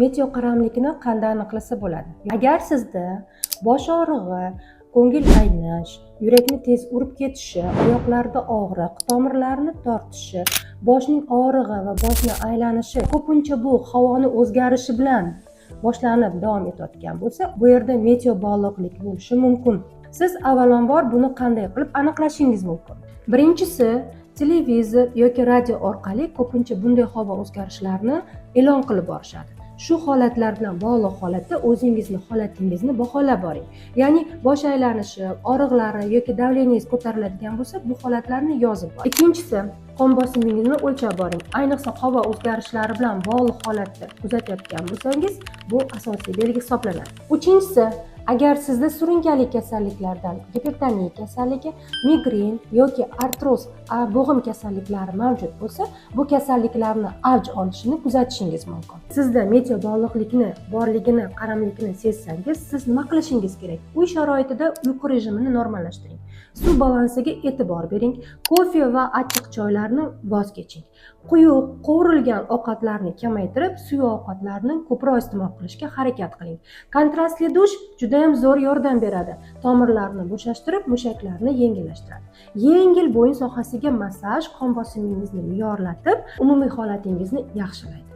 Meteoqaramlikni qanday aniqlasa bo'ladi? Agar sizda bosh og'rig'i, ko'ngil aynish, yurakni tez urib ketishi, oyoqlarda og'riq, tomirlarni tortishi, boshning og'rig'i va boshni aylanishi, ko'pincha bu havoni o'zgarishi bilan boshlanib davom etayotgan bo'lsa, bu yerda meteo bog'liqlik bo'lishi mumkin. Siz avvalambor buni qanday qilib aniqlashingiz mumkin? Birinchisi, televizor yoki radio orqali ko'pincha bunday havo o'zgarishlarini e'lon qilib borishadi. Shu holatlar bilan bog'liq holatda o'zingizni holatingizni baholab boring. Ya'ni bosh aylanishi, og'riqlari yoki давление ngiz ko'tariladigan bo'lsa, bu holatlarni yozib boring. Ikkinchisi, qon bosimingizni o'lchab boring. Ayniqsa havo o'zgarishlari bilan bog'liq holatda kuzatayotgan bo'lsangiz, bu asosiy belgi hisoblanadi. Uchinchisi, agar sizda surunkali kasalliklardan gipertoniya kasalligi, migren yoki artroz, bo'g'im kasalliklari mavjud bo'lsa, bu kasalliklarni avj olishini kuzatishingiz mumkin. Sizda meteo bog'liqlikni borligini, qaramlikni sezsangiz, siz nima qilishingiz kerak? Uy sharoitida uyqu rejimini normallashtiring, suv balansiga e'tibor bering, kofe va achchiq choylarni voz keching, quyuq qovurilgan ovqatlarni kamaytirib, suyuq ovqatlarni ko'proq iste'mol qilishga harakat qiling. Kontrastli dush judayam zo'r yordam beradi, tomirlarni bo'shashtirib, mushaklarni yengillashtiradi. Yengil bo'yin sohasiga massaj qon bosimingizni me'yorlatib, umumiy holatingizni yaxshilaydi.